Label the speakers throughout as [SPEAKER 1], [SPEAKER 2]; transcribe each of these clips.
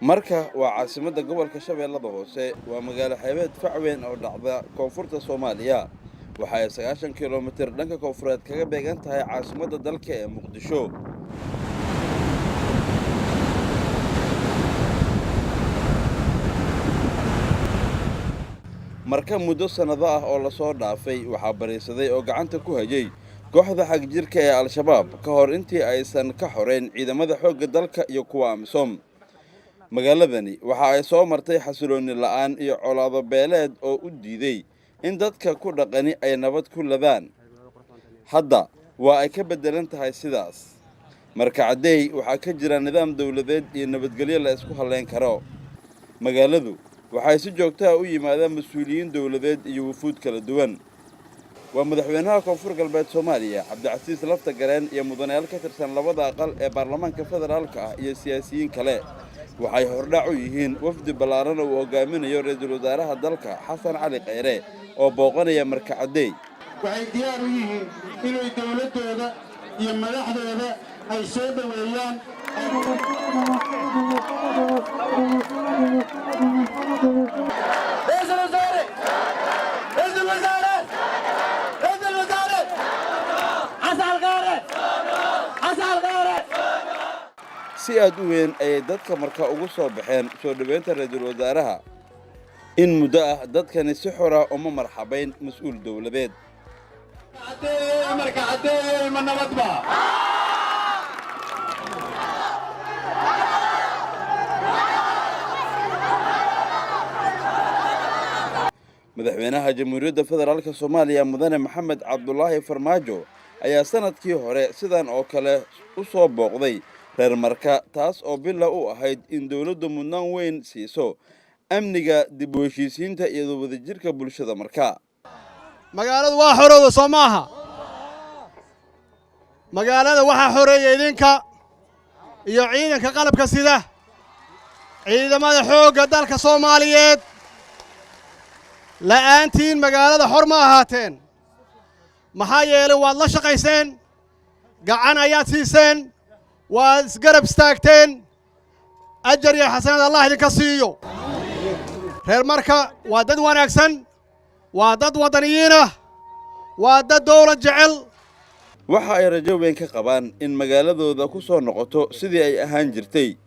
[SPEAKER 1] Marka waa caasimadda gobolka Shabeellada Hoose. Waa magaalo xeebeed fac weyn oo dhacda koonfurta Soomaaliya. Waxa ay 90 kilomitir dhanka koonfureed kaga beegan tahay caasimadda dalka ee Muqdisho. Marka muddo sannado ah oo lasoo dhaafay waxaa bariisaday oo gacanta ku hayay kooxda xagjirka ee Al-Shabaab ka hor intii aysan ka xoreyn ciidamada xoogga dalka iyo kuwa AMISOM. Magaaladani waxa ay soo martay xasilooni la'aan iyo colaado beeleed oo u diiday in dadka ku dhaqani ay nabad ku ladaan. Hadda waa ay ka beddelan tahay sidaas. Marka Caddeey waxaa ka jira nidaam dowladeed iyo nabadgelyo la isku halleyn karo. Magaaladu waxay si joogtaha u yimaadaan mas-uuliyiin dowladeed iyo wufuud kala duwan. Waa madaxweynaha Koonfur Galbeed Soomaaliya, Cabdicasiis Lafta Gareen, iyo mudanayaal ka tirsan labada aqal ee baarlamaanka federaalka ah iyo siyaasiyiin kale. Waxay hordhac u yihiin wafdi ballaaran oo uu hogaaminayo ra-iisul wasaaraha dalka, Xasan Cali Kheyre, oo booqanaya Marka Caddeey.
[SPEAKER 2] Waxay diyaar u yihiin inay dowladdooda iyo madaxdooda ay soo dhoweeyaan.
[SPEAKER 3] Ra'iisul Wasaare, Ra'iisul Wasaare, Ra'iisul Wasaare Xasan Kheyre, Xasan Kheyre.
[SPEAKER 1] Si aad u weyn ayay dadka Marka ugu soo baxeen soo dhoweynta ra-iisul wasaaraha. In muddo ah dadkani si xora uma marxabayn mas-uul dowladeed.
[SPEAKER 2] Marka Caddeeyey, ma nabadba?
[SPEAKER 1] Madaxweynaha Jamhuuriyadda Federaalka Soomaaliya, Mudane Maxamed Cabdulaahi Farmaajo, ayaa sanadkii hore sidan oo kale u soo booqday reer Marka, taas oo bila u ahayd in dowladdu mudnaan weyn siiso amniga, dib u heshiisiinta iyo wadajirka bulshada Marka.
[SPEAKER 4] Magaaladu waa xorowda, soo maaha? Magaalada waxaa xoreeya idinka iyo ciidanka qalabka sida, ciidamada xoogga dalka Soomaaliyeed. La'aantiin magaalada xor ma ahaateen. Maxaa yeelay, waad la shaqayseen, gacan ayaad siiseen, waad isgarab istaagteen. Ajar iyo xasanad Allah idinka siiyo. Reer Marka waa dad wanaagsan, waa dad waddaniyiin ah, waa dad dowlad jecel.
[SPEAKER 1] Waxa ay rajo weyn ka qabaan in magaaladooda ku soo noqoto sidii ay ahaan jirtay.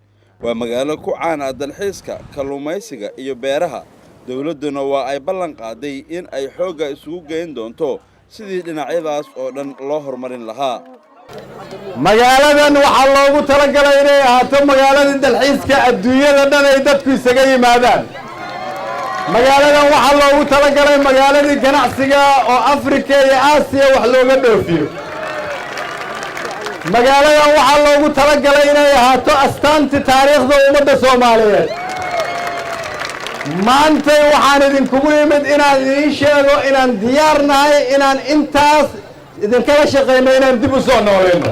[SPEAKER 1] Waa magaalo ku caan ah dalxiiska, kalluumaysiga iyo beeraha. Dowladduna waa ay ballan qaaday in ay xoogga isugu geyn doonto sidii dhinacyadaas oo dhan loo horumarin lahaa.
[SPEAKER 5] Magaaladan waxaa loogu talagalay inay ahaato magaaladii dalxiiska adduunyada dhan ay dadku isaga yimaadaan. Magaaladan waxaa loogu talagalay magaaladii ganacsiga oo Afrika iyo Aasiya wax looga dhoofiyo. Magaaladan waxaa loogu talagalay inay ahaato astaantii taariikhda ummadda Soomaaliyeed. Maantay waxaan idinkugu imid inaan idiin sheego inaan diyaar nahay inaan intaas idinkala shaqayno, inaan dib u soo noolayno.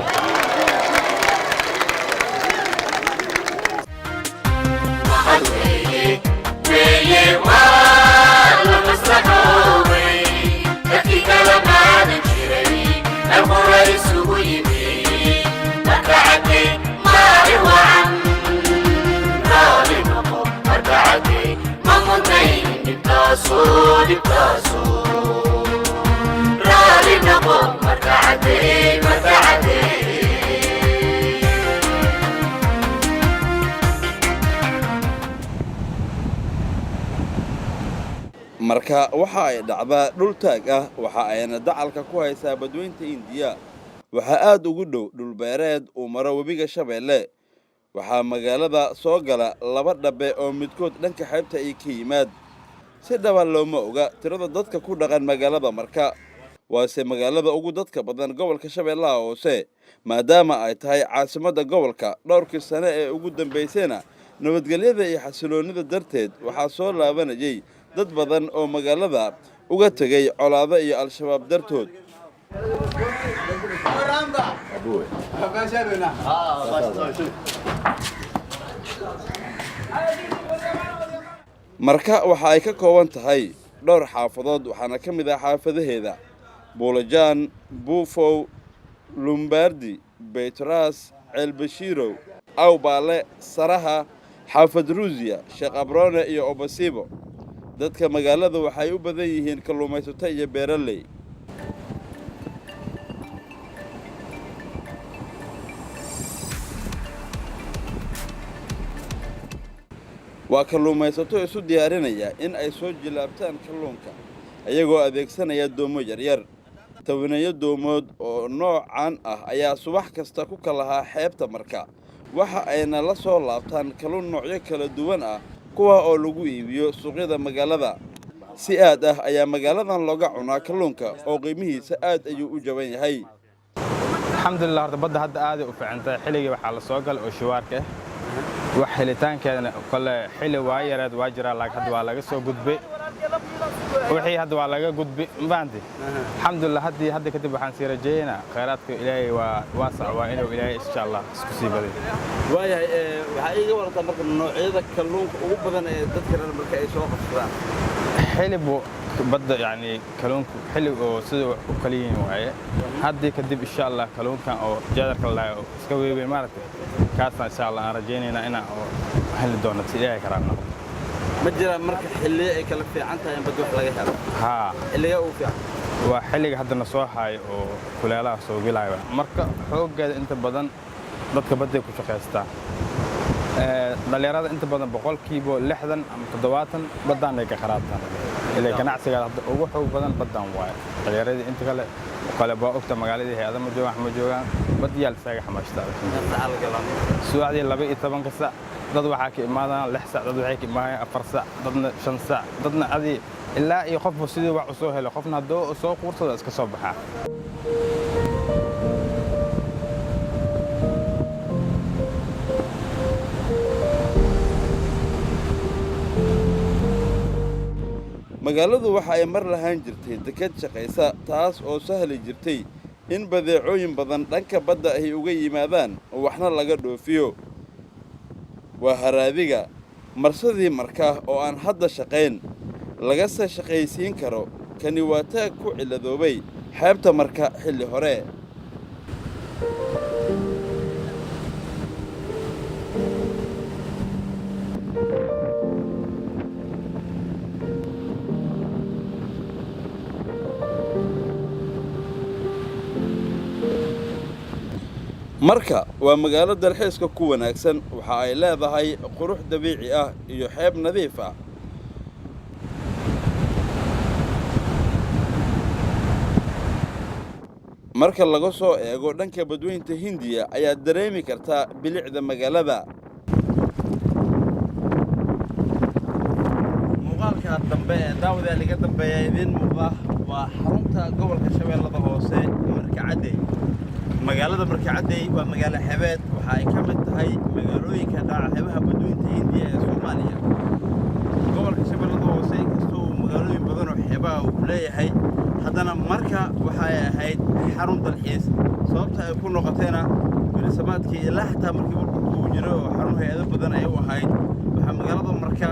[SPEAKER 1] Marka waxa ay dhacdaa dhul taag ah, waxa ayna dacalka ku haysaa Badweynta Indiya. Waxaa aad ugu dhow dhulbeereed uu maro webiga Shabeelle. Waxaa magaalada soo gala laba dhabe oo midkood dhanka xeebta ay ka yimaad. Si dhaba looma oga tirada dadka ku dhaqan magaalada Marka, waase magaalada ugu dadka badan gobolka Shabeellaha Hoose, maadaama ay tahay caasimadda gobolka. Dhowrkii sane ee ugu dambaysayna, nabadgelyada iyo xasiloonnida darteed, waxaa soo laabanayay dad badan oo magaalada uga tegay colaado iyo Al-Shabaab dartood. Marka waxa ay ka kooban tahay dhowr xaafadood, waxaana ka mid ah xaafadaheeda Buulajaan, Buufow, Lumbaardi, Beytras, Ceelbashiirow, Awbaale, Saraha, Xaafad Ruusiya, Sheekh Abrone iyo Obasibo. Dadka magaalada waxay u badan yihiin kalluumaysato iyo beeraley. Waa kalluumaysato isu diyaarinaya in ay soo jilaabtaan kalluunka, iyagoo adeegsanaya doomo yaryar. Tobaneeyo doomood oo noocan ah ayaa subax kasta ku kalahaa xeebta Marka, waxa ayna la soo laabtaan kalluun noocyo kala duwan ah, kuwa oo lagu iibiyo suuqyada magaalada. Si aad ah ayaa magaaladan looga cunaa kalluunka, oo qiimihiisa aad ayuu u jaban yahay.
[SPEAKER 6] Alxamdulilah, horta badda hadda aaday u fiican tahay. Xilligii waxaa la soo galay oo shiwaarka ah, wax helitaankeedana kole xilli waa yareed, waa jiraa, laakiin hadda waa laga soo gudbay wixii, hadda waa laga gudbay, ma fahanti? Alxamdulilah, haddii hadda kadib waxaan sii rajeeynaa khayraadka Ilaahay waa waasac, waa inuu Ilaahay insha Allah isku sii baday.
[SPEAKER 1] Waayahay, waxaa iiga warantaa marka noocyada kalluunka ugu badan ee dadka reer Marka ay soo qabsadaan.
[SPEAKER 6] Xilibu badda, yani kalluunku xilli oo sida wax u kala yihiin waaye. Haddii kadib insha Allah kalluunkan oo jaadarka la dhahayo oo iska weyn maaragtay, kaasna insha Allah aan rajaynaynaa inaan oo heli doono si Ilaahay karaa noqdo.
[SPEAKER 1] Ma jiraan marka xilliyo ay kala fiican tahay in badda wax laga helo?
[SPEAKER 6] Haa.
[SPEAKER 1] Xilliga ugu fiican?
[SPEAKER 6] Waa xilliga haddana soo haayo oo kuleelaha soo gelaayo. Marka xooggeeda inta badan dadka badday ku shaqaystaa. Dhalinyarada inta badan 60% ama 70% baddaan ay ka qaraabtaan, ilaa ganacsiga hadda ugu xoog badan baddaan waaye. Dhalinyaradii inta kale kale baa ogta, magaaladii hay-ada ma joogaan, wax ma joogaan, badiyaa lisaaga xamaashtaa. Subaxdii 12-ka sac dad waxaa ka imaadaan 6 sac, dad waxay ka imaadaan 4 sac, dadna 5 sac, dadna adii ilaa iyo qofba sidii wax u soo helo. Qofna hadduu soo quursado iska soo baxaa.
[SPEAKER 1] Magaaladu waxa ay mar lahaan jirtay deked shaqaysa, taas oo sahli jirtay in badeecooyin badan dhanka badda ay uga yimaadaan oo waxna laga dhoofiyo. Waa haraadiga marsadii Marka oo aan hadda shaqayn, lagase shaqaysiin karo. Kani waa taag ku ciladoobay xeebta Marka xilli hore. Marka waa magaalo dalxiiska ku wanaagsan. Waxa ay leedahay qurux dabiici ah iyo xeeb nadiif ah. Marka laga soo eego dhanka Badweynta Hindiya ayaad dareemi kartaa bilicda magaalada. Muuqaalka dambe ee daawadayaal iga dambeeya idiin muuqda waa xarunta gobolka Shabeellada Hoose, Marka Cadey. Magaalada Marka Cadey waa magaalo xebeed. Waxa ay ka mid tahay magaalooyinka dhaca xeebaha Badweynta Hindiya ee Soomaaliya. Gobolka Shabeellada Hoose, inkastoo uu magaalooyin badan oo xeebaha uu leeyahay, haddana Marka waxa ay ahayd xarun dalxiis. Sababta ay ku noqotayna berisamaadkii ilaa xataa markii burburka uu jiro oo xarun hay-ado badan ay u ahayd. Waxaa magaalada Marka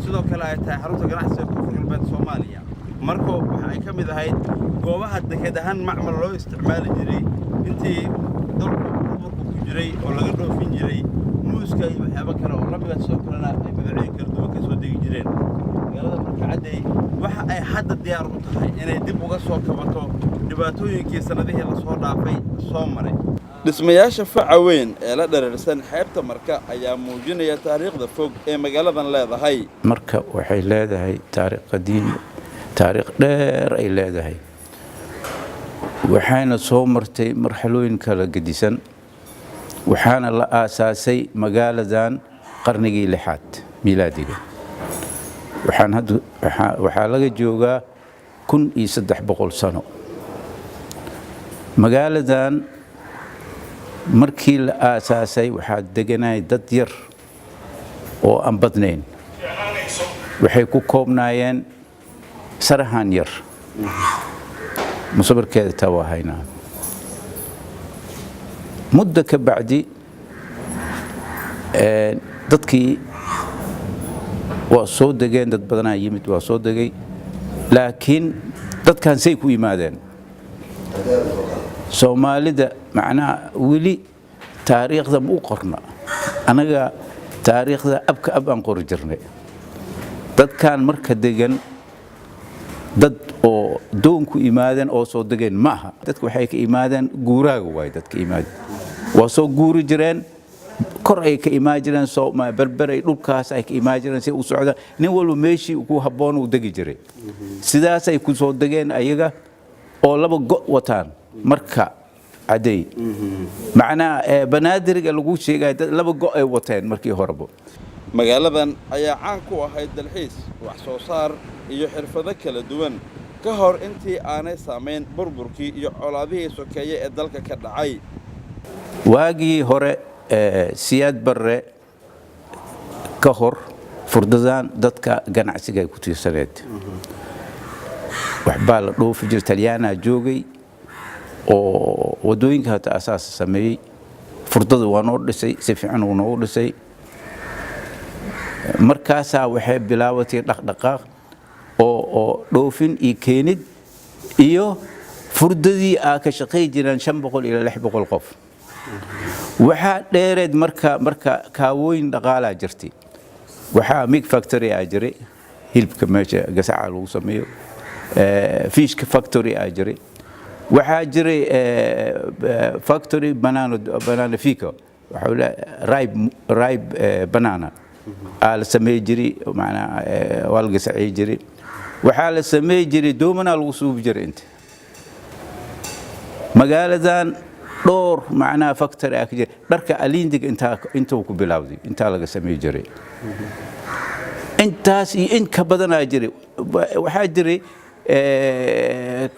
[SPEAKER 1] sidoo kale ay tahay xarunta ganacsiga Koonfur Galbeed Soomaaliya. Marko waxa ay ka mid ahayd goobaha deked ahaan macmal loo isticmaali jiray intii dalku burburku ku jiray, oo laga dhoofin jiray muuska iyo waxyaabo kale oo lamida, sidoo kalena ay badeecooyin kala duwan ka soo degi jireen. Magaalada Marka Cadey waxa ay hadda diyaar u tahay inay dib uga soo kabato dhibaatooyinkii sannadihii lasoo dhaafay soo maray. Dhismayaasha faca weyn ee la dhereersan xeebta Marka ayaa muujinaya taariikhda fog ee magaaladan leedahay.
[SPEAKER 7] Marka waxay leedahay taariikh qadiimi, taariikh dheer ay leedahay, waxayna soo martay marxalooyin kala gedisan. Waxaana la aasaasay magaaladan qarnigii lixaad miilaadiga. Waxaan hadda waxaa laga joogaa 1300 sano. Magaaladan markii la aasaasay waxaa deganay dad yar oo aan badnayn. Waxay ku koobnaayeen sarahan yar, musawirkeeda taa waa haynaa. Muddo ka bacdi dadkii waa soo degeen, dad badanaa yimid, waa soo degay. Laakiin dadkan say ku yimaadeen Soomaalida, macnaha weli taariikhda ma u qorna anaga. Taariikhda abka ab aan qori jirnay. Dadkan marka degan, dad oo doonku imaadeen oo soo degeen ma aha. Dadku waxay ka imaadeen guuraaga waay. Dadka imaadeen waa soo guuri jireen, kor ay ka imaan jireen, soo Berberay, dhulkaas ay ka imaan jireen. Si u socda, nin walba meeshii ku habboon uu degi jiray. Sidaasay ku soo degeen ayaga oo laba go' wataan. Marka cadey macnaa Banaadiriga lagu sheegaya, dad laba go' ay wateen markii horeba.
[SPEAKER 1] Magaaladan ayaa caan ku ahayd dalxiis, wax soo saar iyo xirfado kala duwan ka hor intii aanay saamayn burburkii iyo colaadihii sokeeye ee dalka ka dhacay.
[SPEAKER 7] Waagii hore, Siyaad Barre ka hor, furdadan dadka ganacsiga ay ku tiirsaneed. Waxbaa la dhoofi jiray. Talyaanaa joogay oo waddooyinka hata asaas sameeyey. Furdada waa noo dhisay, si fiican uu noogu dhisay. Markaasaa waxay bilaabatay dhaqdhaqaaq oo dhoofin iyo keenid, iyo furdadii aa ka shaqay jireen 500 ilaa 600 qof. Waxaa dheereed marka kaawooyin dhaqaalaa jirtay. Waxaa meat factory aa jiray, hilibka meesha gasaca lagu sameeyo. Fishka factory aa jiray. Waxaa jiray factory banana fika, waxaa ripe banana aa la samey jiray, macnaa waa la gasacey jiray. Waxaa la samey jiray doomanaa lagu suubi jiray. Inta magaaladan dhowr macnaha factory aa ka jira. Dharka aliindiga intaa intuu ku bilowday, intaa laga samey jiray. Intaas iyo in ka badanaa jiray. Waxaa jiray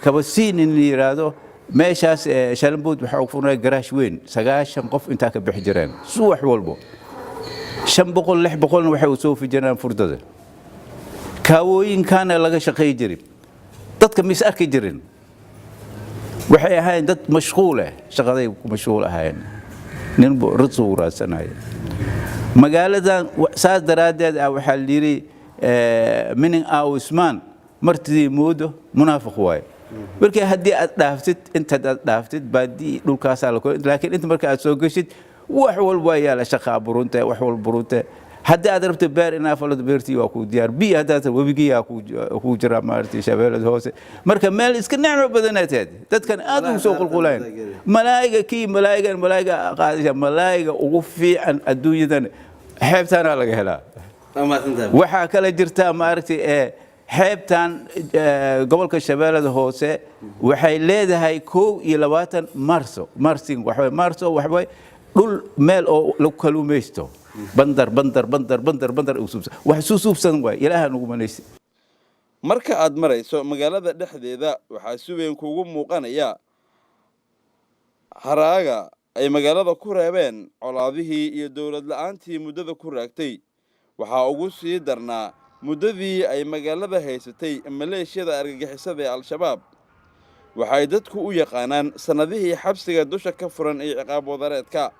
[SPEAKER 7] kabasiin in la yiraahdo meeshaas Shalambood. Waxaa u furnay garaash weyn, 90 qof intaa ka bixi jireen subax walbo. 500, 600-na waxay u soofi jireen furdada. Kaawooyinkaana laga shaqay jiray. Dadka mis arki jirin, waxay ahaayeen dad mashquul ah, shaqaday ku mashquul ahaayeen, ninbu risqu raadsanaya magaaladan. Saas daraaddeed ah waxaa la yidhi, minin awismaan martidii moodo munaafiq waaye. Markii haddii aad dhaaftid, intaad aad dhaaftid baadii dhulkaasaa la, laakiin inta marka aad soo geshid, wax walba yaala, shaqaa burunte, wax walba burunte. Haddii aad rabto beer inaa falato, beertii waa kuu diyaar. Biyo haddaad webigiyaa kuu jiraa, maaragtay, Shabeellada Hoose. Marka meel iska nicmo badanaad tahay, dadkan aad ugu soo qulqulayaan. Malaayiga kii malaayigan malaayiga qaadasha, malaayiga ugu fiican adduunyadan xeebtaanaa laga helaa. Waxaa kale jirta, maaragtay, xeebtan gobolka Shabeellada Hoose waxay leedahay 21 marso. Marsing waxaway, marso waxaway dhul meel oo lagu kaluumaysto, bandar bandar bandar bandar bandar suubsan, wax suubsan waay. Ilaaha nagu manaysay.
[SPEAKER 1] Marka aad marayso magaalada dhexdeeda, waxaa si weyn kuugu muuqanaya haraaga ay magaalada ku reebeen colaadihii iyo dowlad la'aantii muddada ku raagtay. Waxaa ugu sii darnaa muddadii ay magaalada haysatay maleeshiyada argagixisada ee Al-Shabaab. Waxay dadku u yaqaanaan sannadihii xabsiga dusha ka furan iyo ciqaab wadareedka.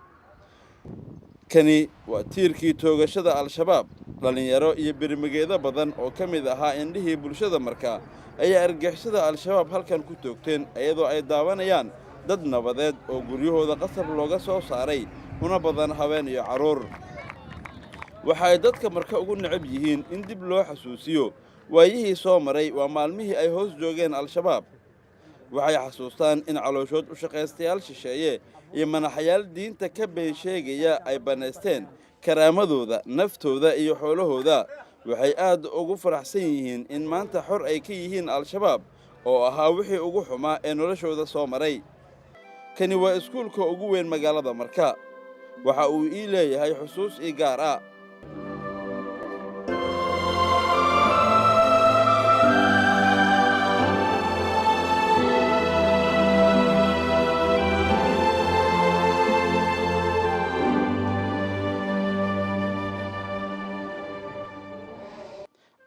[SPEAKER 1] Kani waa tiirkii toogashada Al-Shabaab. Dhallinyaro iyo birmigeedo badan oo ka mid ahaa indhihii bulshada markaa ayaa argagixisada Al-Shabaab halkan ku toogteen, iyadoo ay daawanayaan dad nabadeed oo guryahooda qasab looga soo saaray, una badan haween iyo carruur. Waxa ay dadka marka ugu necab yihiin in dib loo xasuusiyo waayihii soo maray waa maalmihii ay hoos joogeen Al-Shabaab. Waxay xasuustaan in calooshood u shaqaystayaal shisheeye iyo manaxayaal diinta ka been sheegaya ay bannaysteen karaamadooda, naftooda iyo xoolahooda. Waxay aad ugu faraxsan yihiin in maanta xor ay ka yihiin Al-Shabaab, oo ahaa wixii ugu xumaa ee noloshooda soo maray. Kani waa iskuulka ugu weyn magaalada Marka. Waxa uu ii leeyahay xusuus ii gaar ah.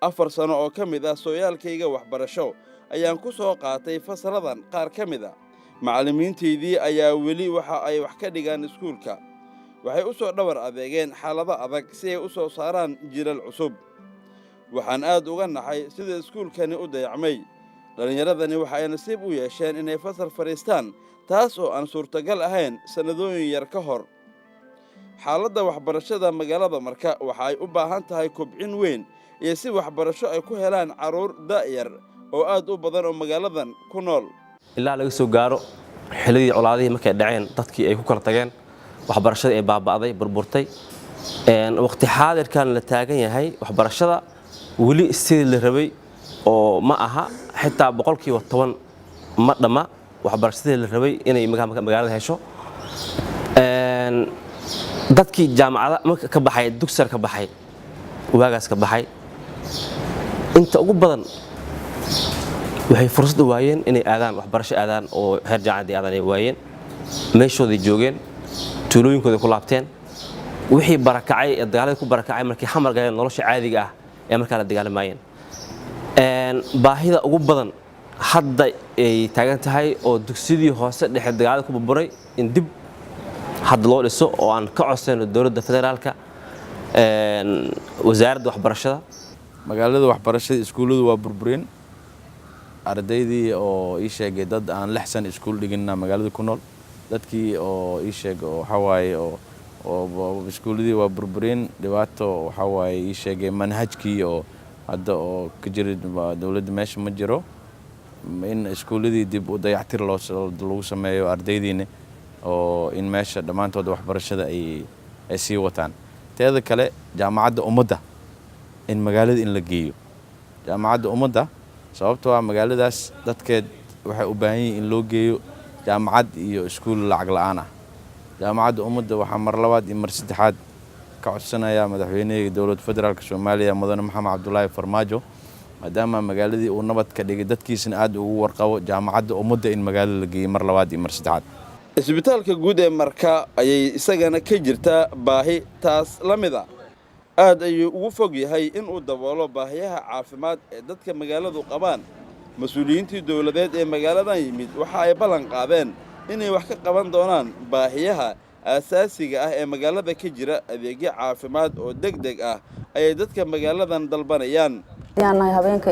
[SPEAKER 1] 4 sano oo ka mid ah sooyaalkayga waxbarasho ayaan ku soo qaatay fasalladan. Qaar ka mid a macallimiintaydii ayaa weli waxa ay wax ka dhigaan iskuulka. Waxay u soo dhabar adeegeen xaalado adag si ay u soo saaraan jiilal cusub. Waxaan aad uga naxay sida iskuulkani u dayacmay. Dhallinyaradani waxa ay nasiib u yeesheen inay fasal fadhiistaan, taas oo aan suurtagal ahayn sannadooyin yar ka hor. Xaaladda waxbarashada magaalada Marka waxa ay u baahan tahay kobcin weyn iyo si waxbarasho ay ku helaan carruur da'yar oo aad u badan oo magaaladan ku nool.
[SPEAKER 8] Ilaa laga soo gaaro xillidii colaadihii markay dhaceen, dadkii ay ku kala tageen, waxbarashadii ay baaba'day, burburtay. Waqti xaadirkan la taagan yahay, waxbarashada weli sidii la rabay oo ma aha, xitaa 10% ma dhamma waxbarashadii la rabay inay magaalada hesho. Dadkii jaamacada marka ka baxay, dugsar ka baxay, waagaas ka baxay, inta ugu badan waxay fursad u waayeen inay aadaan waxbarasho, aadaan oo heer jaamacad ay aadaan ay waayeen. Meeshooday joogeen, tuulooyinkooday ku laabteen. Wixii barakacay ee dagaaladii ku barakacay, markii xamar galeen, nolosha caadiga ah ee markaa la dagaalamayeen. Baahida ugu badan hadda ay taagan tahay oo dugsidii hoose dhexe dagaalada ku burburay in dib hadda loo dhiso oo aan ka codsayno dowladda federaalka, wasaaradda waxbarashada.
[SPEAKER 9] Magaalada waxbarashada, iskuulladu waa burbureen. Ardaydii oo ii sheegay, dad aan 6 sano iskuul dhiginna magaalada ku nool. Dadkii oo ii sheegay oo waxaa waaye oo iskuulladii waa burbureen. Dhibaato waxaa waaye ii sheegay manhajkii oo hadda oo ka jira dowladda meesha ma jiro, in iskuulladii dib u dayactir loo lagu sameeyo, ardaydiina oo in meesha dhammaantood waxbarashada ay sii wataan. Teeda kale, Jaamacadda Ummadda in magaalada in la geeyo, Jaamacadda Ummadda, sababtoo ah magaaladaas dadkeed waxay u baahan yihiin in loo geeyo jaamacad iyo iskuul lacag la'aan ah. Jaamacadda Ummadda waxaa mar labaad iyo mar saddexaad ka codsanayaa madaxweynihii dowladda federaalka Soomaaliya, mudane Maxamed Cabdulaahi Farmaajo, maadaama magaaladii uu nabad ka dhigay, dadkiisana aad ugu warqabo, Jaamacadda Ummadda in magaalada la geeyey mar labaad iyo mar saddexaad.
[SPEAKER 1] Isbitaalka guud ee Marka ayay isagana ka jirtaa baahi taas la mid a. Aad ayuu ugu fog yahay inuu daboolo baahiyaha caafimaad ee dadka magaaladu qabaan. Mas-uuliyiintii dowladeed ee magaaladan yimid waxa ay ballan qaadeen inay wax ka qaban doonaan baahiyaha aasaasiga ah ee magaalada ka jira. Adeegyo caafimaad oo deg deg ah ayay dadka magaaladan dalbanayaan.
[SPEAKER 10] Ayaan nahay habeenka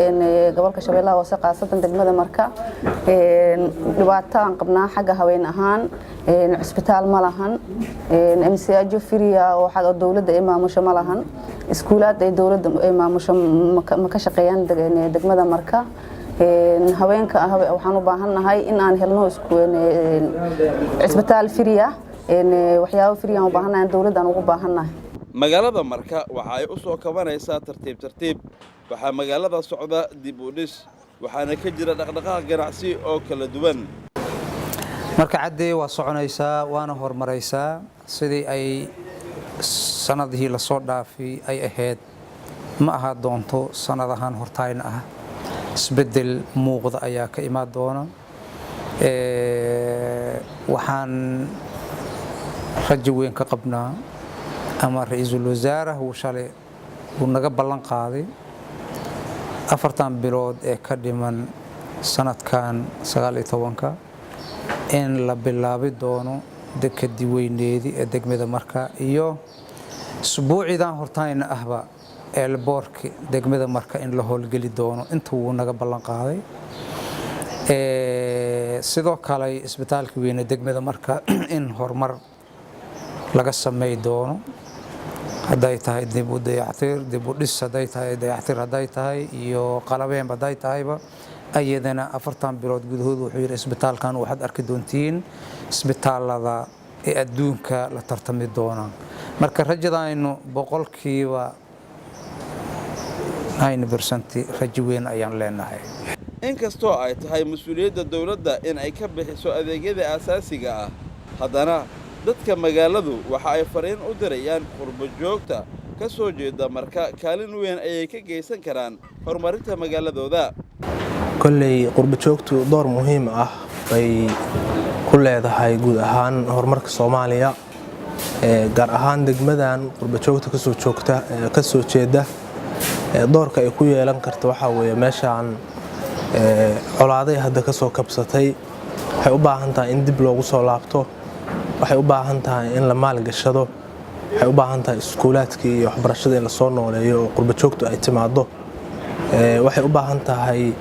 [SPEAKER 10] gobolka Shabeellaha Hoose, khaasatan degmada Marka. Dhibaato aan qabnaa xagga haween ahaan, cisbitaal ma lahan, MCH free ah oo xagga dowladda ay maamusho ma lahan, iskuulaad ay dowladda ay maamusho ma ka shaqeeyaan degmada Marka. Haweenka waxaan u baahannahay in aan helno cisbitaal free ah, waxyaabo free aan u baahannahay, dowladda aan ugu baahannahay.
[SPEAKER 1] Magaalada Marka waxa ay u soo kabanaysaa tartiib tartiib. Waxaa magaalada socda dib u dhis, waxaana ka jira dhaqdhaqaaq ganacsi oo kala duwan.
[SPEAKER 11] Marka caddee waa soconaysaa, waana horumaraysaa. Sidii ay sanadihii lasoo dhaafay ay ahayd ma ahaa doonto sanadahan hortaayna ah. Isbeddel muuqda ayaa ka imaan doona. Waxaan rajo weyn ka qabnaa, ama ra-iisul wasaaraha uu shalay uu naga ballan qaaday, 4tan bilood ee ka dhiman sanadkan 19-ka in la bilaabi doono dekadii weyneedi ee degmada Marka, iyo isbuucidan hortaayna ahba airport-ki degmada Marka in la howlgeli doono. Inta wuu naga ballan qaaday. Sidoo kale isbitaalka weyne degmada Marka in horumar laga samey doono, hadday tahay dib u dayactir, dib u dhis hadday tahay, dayactir hadday tahay iyo qalabeenba hadday tahayba, ayadana 4tan bilood gudahood wuxuu yidhi isbitaalkan waxaad arki doontiin isbitaalada ee adduunka la tartami doonaan. Marka rajadaynu 9% rajo weyn ayaan leenahay.
[SPEAKER 1] Inkastoo ay tahay mas-uuliyadda dowladda in ay ka bixiso adeegyada aasaasiga ah, haddana dadka magaaladu waxa ay fariin u dirayaan qurbo joogta ka soo jeeda Marka: kaalin weyn ayay ka geysan karaan horumarinta magaaladooda.
[SPEAKER 12] Kolley qurbo joogtu door muhiim ah bay ku leedahay guud ahaan horumarka Soomaaliya, gaar ahaan degmadan. Qurbo joogta kasoo joogta, kasoo jeeda, doorka ay ku yeelan karta waxaa weeye meeshaan colaaday hadda kasoo kabsatay, waxay u baahan tahay in dib loogu soo laabto, waxay u baahan tahay in la maalgashado, waxay u baahan tahay iskuulaadkii iyo waxbarashada in lasoo nooleeyo oo qurbo joogtu ay timaado, waxay u baahan tahay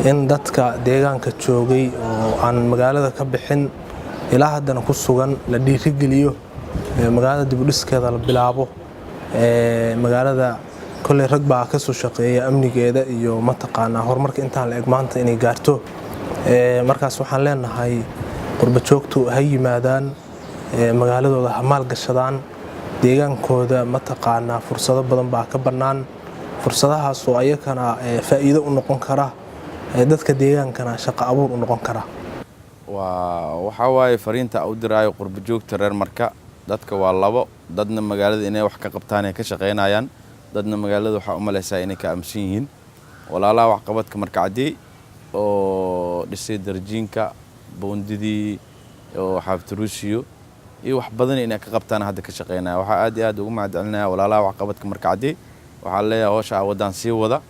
[SPEAKER 12] in dadka deegaanka joogay oo aan magaalada ka bixin ilaa haddana ku sugan la dhiirigeliyo. Magaalada dibudhiskeeda la bilaabo. Magaalada kolley rag baa ka soo shaqeeya amnigeeda iyo mataqaanaa horumarka intaan la eg maanta inay gaarto. Markaas waxaan leenahay qurbajoogtu ha yimaadaan magaaladooda, ha maalgashadaan deegaankooda. Mataqaanaa fursado badan baa ka bannaan, fursadahaas oo ayakana faa'iido u noqon kara, dadka deegaankana shaqo abuur u noqon kara.
[SPEAKER 9] Waa waxaa waaye fariinta u diraayo qurbajoogta reer Marka. Dadka waa labo: dadna magaalada inay wax ka qabtaan ay ka shaqaynayaan, dadna magaalada waxaa u malaysaa inay ka aamusan yihiin. Walaalaha waxqabadka Marka Caddey oo dhisay darjiinka, buundidii oo xaaftaruusiyo iyo wax badan inay ka qabtaan hadda ka shaqaynaya. Waxaa aad iyo aad ugu mahadcelinaya walaalaha waxqabadka Marka Caddey. Waxaa leeyahay howsha aa wadaan sii wada.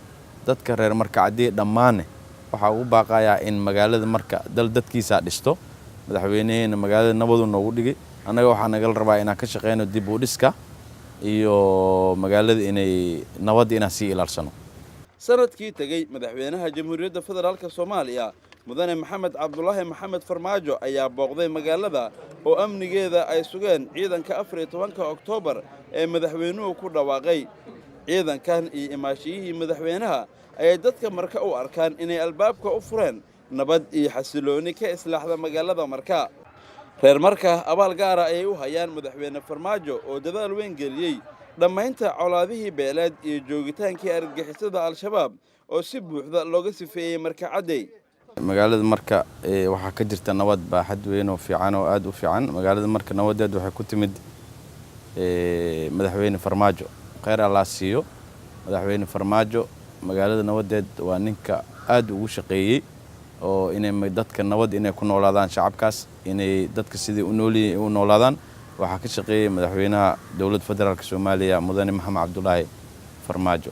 [SPEAKER 9] Dadka reer Marka Caddey dhammaane waxaa ugu baaqayaa in magaalada Marka dal dadkiisaa dhisto. Madaxweyneheena magaalada nabadu noogu dhigay, annaga waxaa nagala rabaa inaan ka shaqeyno dib u dhiska iyo magaalada inay nabadda inaan sii ilaalsano.
[SPEAKER 1] Sanadkii tegey, madaxweynaha Jamhuuriyadda Federaalka Soomaaliya, Mudane Maxamed Cabdulaahi Maxamed Farmaajo, ayaa booqday magaalada oo amnigeeda ay sugeen ciidanka 14-ka Oktoobar ee madaxweynuhu ku dhawaaqay. Ciidankan iyo imaashiyihii madaxweynaha ayay dadka Marka u arkaan inay albaabka u fureen nabad iyo xasilooni ka islaaxda magaalada Marka. Reer Marka abaal gaara ayay u hayaan madaxweyne Farmaajo oo dadaal weyn geliyey dhammaynta colaadihii beeleed iyo joogitaankii argagixisada Al-Shabaab oo si buuxda looga sifeeyey Marka Caddey.
[SPEAKER 9] Magaalada Marka waxaa ka jirta nabad baaxad weyn oo fiican oo aad u fiican. Magaalada Marka nabadeed waxay ku timid madaxweyne Farmaajo, kheyr Allaa siiyo. Madaxweyne Farmaajo magaalada nabadeed waa ninka aad ugu shaqeeyey oo inay dadka nabad inay ku noolaadaan, shacabkaas inay dadka sidii u noolyihiin u noolaadaan, waxaa ka shaqeeyey madaxweynaha Dowladda Federaalka Soomaaliya, Mudane Maxamed Cabdulaahi Farmaajo.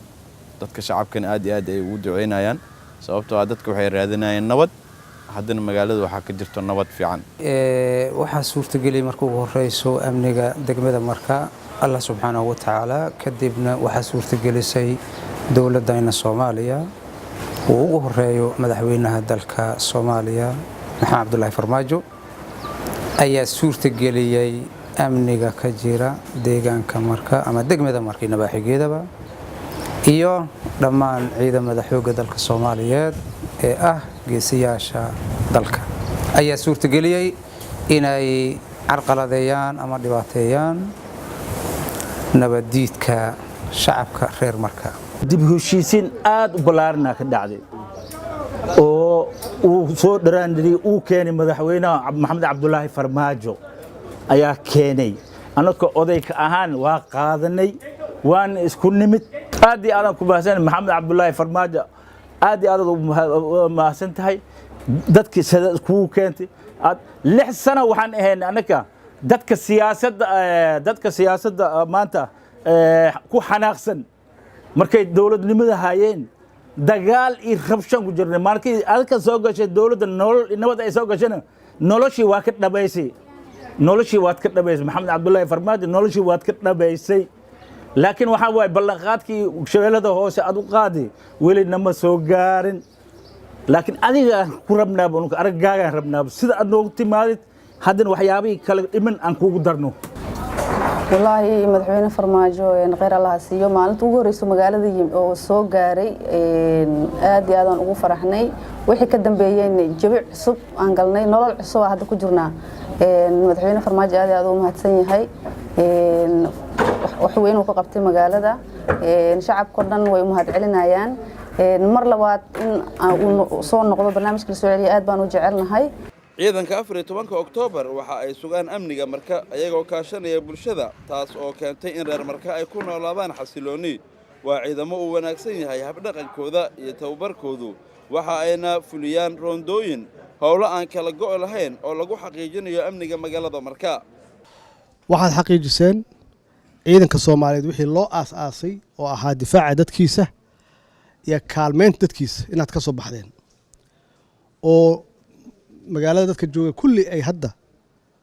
[SPEAKER 9] Dadka shacabkana aad iyo aad ay ugu duceynayaan, sababtoo ah dadka waxay raadinayeen nabad. Haddana magaalada waxaa ka jirto nabad fiican.
[SPEAKER 11] Waxaa suurtageliyay marka ugu horeyso amniga degmada Marka Allah subxaanahu wa tacaala, kadibna waxaa suurtagelisay dowladayna Soomaaliya uu ugu horeeyo madaxweynaha dalka Soomaaliya, Maxamed Cabdulaahi Farmaajo, ayaa suurtageliyey amniga ka jira deegaanka Marka ama degmada Marka iyo nabaaxigeedaba, iyo dhammaan ciidamada xoogga dalka Soomaaliyeed ee ah geesiyaasha dalka ayaa suurtageliyey inay carqaladeeyaan ama dhibaateeyaan nabaddiidka shacabka reer Marka.
[SPEAKER 13] Dib heshiisiin aad u ballaarana ka dhacday oo uu soo dharaandhiriyey, uu keenay madaxweynaha Maxamed Cabdulaahi Farmaajo ayaa keenay. Annaka odayka ahaan waa qaadanay, waana isku nimid. Aad iyo aadaan ku mahadsan Maxamed Cabdulaahi Farmaajo, aad iyo aad u mahadsan tahay dadkii sida iskugu keentay. 6 sano waxaan ahayn annaka dadka siyaasadda maanta ku xanaaqsan. Markay dowladnimada hayeen dagaal iyo rabshan ku jirnay. Markii adka soo gashay dowladda, nolol nabad ay soo gashayna, noloshii waa ka dhabaysay, noloshii waad ka dhabaysay, Maxamed Cabdullaahi Farmaajo, noloshii waad ka dhabaysay. Laakiin waxaa waaye ballanqaadkii Shabeellada Hoose aad u qaadi weli nama soo gaarin. Laakiin adiga ku rabnaaba, araggaagaan rabnaaba sida aad noogu timaadid. Haddana waxyaabihii kale dhiman aan kuugu darno.
[SPEAKER 10] Wallaahi madaxweyne Farmaajo kheyr Allaha siiyo. Maalinta ugu horeyso magaalada oo soo gaaray aad iyo aadaan ugu faraxnay. Wixii ka dambeeyeen jawi cusub aan galnay, nolol cusub aan hadda ku jirnaa. Madaxweyne Farmaajo aad iyo aad u mahadsan yahay, wax weyn uu ka qabtay magaalada. Shacabka o dhan way u mahad celinayaan. Mar labaad in uu soo noqdo, barnaamijka la soo celiya, aad baan u jecelnahay.
[SPEAKER 1] Ciidanka 14-ka Oktoobar waxa ay sugaan amniga Marka iyagoo kaashanaya bulshada, taas oo keentay in reer Marka ay ku noolaadaan xasiloonni. Waa ciidamo uu wanaagsan yahay habdhaqankooda iyo tababarkoodu, waxa ayna fuliyaan roondooyin, howlo aan kala go' lahayn oo lagu xaqiijinayo amniga magaalada Marka.
[SPEAKER 4] Waxaad xaqiijiseen ciidanka Soomaaliyeed wixii loo aas-aasay oo ahaa difaaca dadkiisa iyo kaalmeynta dadkiisa inaad ka soo baxdeen, oo magaalada dadka jooga kulli ay hadda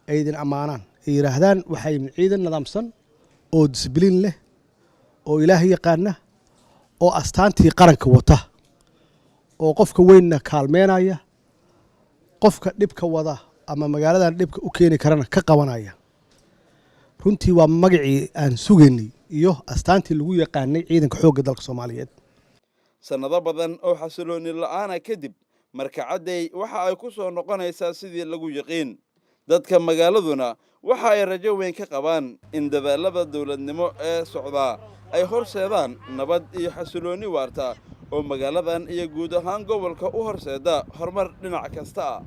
[SPEAKER 4] ay idin ammaanaan, ay yidhaahdaan waxay ciidan nidaamsan oo discipline leh oo Ilaahay yaqaana oo astaantii qaranka wata oo qofka weynna kaalmeynaya, qofka dhibka wada ama magaaladan dhibka u keeni karana ka qabanaya. Runtii waa magacii aan sugaynay iyo astaantii lagu yaqaanay ciidanka xoogga dalka Soomaaliyeed.
[SPEAKER 1] Sannado badan oo xasilooni la'aana kadib, Marka Caddey waxa ay ku soo noqonaysaa sidii lagu yiqiin. Dadka magaaladuna waxa ay rajo weyn ka qabaan in dadaallada dowladnimo ee socdaa ay horseedaan nabad iyo xasiloonni waarta oo magaaladan iyo guud ahaan gobolka u horseeda horumar dhinac kasta ah.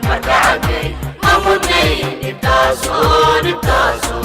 [SPEAKER 3] Marka cadday ma mudnayn dhibtaaso dhibtaaso.